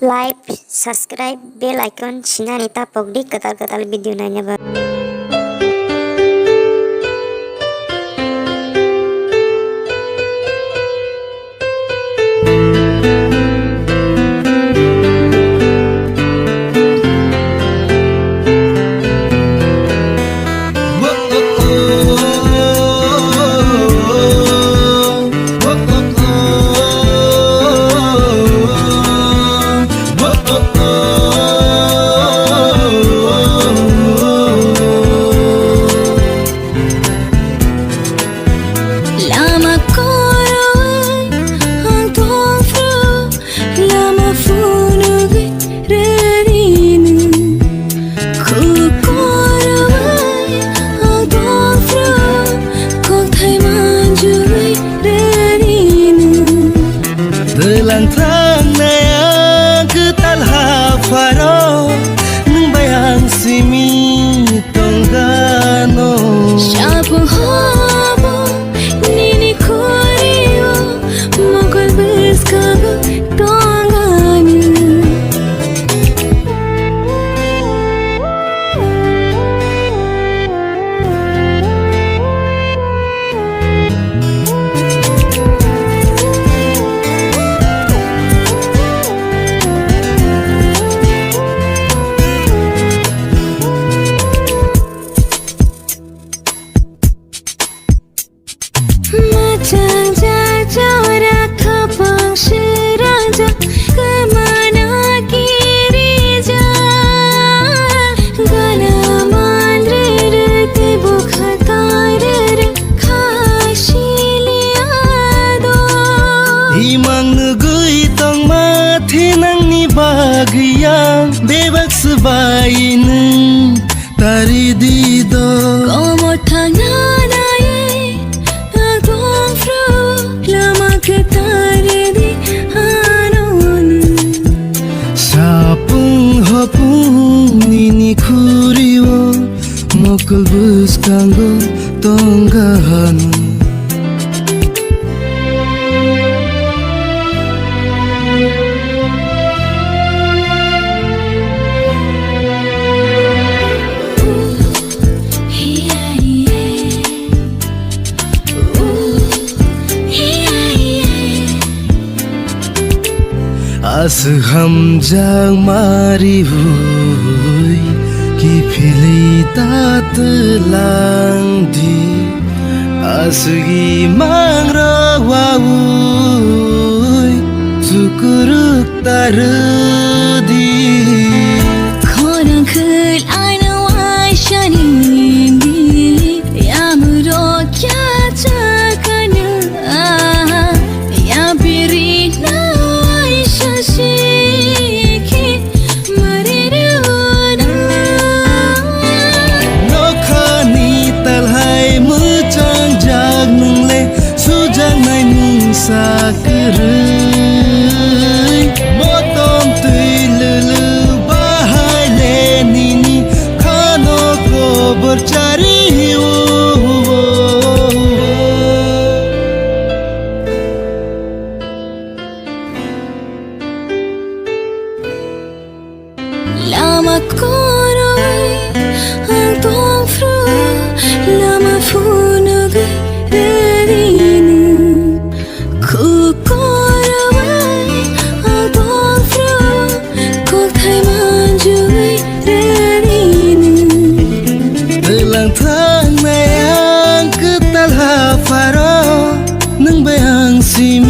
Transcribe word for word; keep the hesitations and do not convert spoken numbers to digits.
Like, subscribe, bell icon sinani tapok di kwtal kwtal video naina bagwi. Lama koro ang tongphru, lama phunugwi rarinu. Kuk koro ang tongphru, kokthai manjugwi rarinu. Twlang thangnai ang kwtal hapharo, nwng bai ang simi tongano. Sapung hobo nini khuri o, mokol bwskango tongano. Machang ja jora khapang sirang ja kamana kiri ja gana mandre re te bukha tare re khasili ado. Imang nugui tongma thinangni bagwi ang bebak swbai nwng Tari di do. Komo thangna nai, ang tongphru lama kwthar di ano nwng. Sapung hopung nini khuri o, mokol bwskango tongano. Aswk hamjakma riui kiphilwi ta twlang di. Aswk imangrok waui chukuruk ta rw di. Khorang khwlaino waisani di, yamrok ya chakano. Aha, ya piri na waisa sikhi mari runa. Nokhani talhai mwchang jak nungle, sujaknai mungsa kwrwi. Motom twi lwlw bahai le nini khano kobor chari o. Lama koroi ang tongphru, lama phunugwi rarinu. Kuk koroi ang tongphru, kokthai manjugwi rarinu. Twlang thangnai ang kwtal hapharo, nwng bai ang simi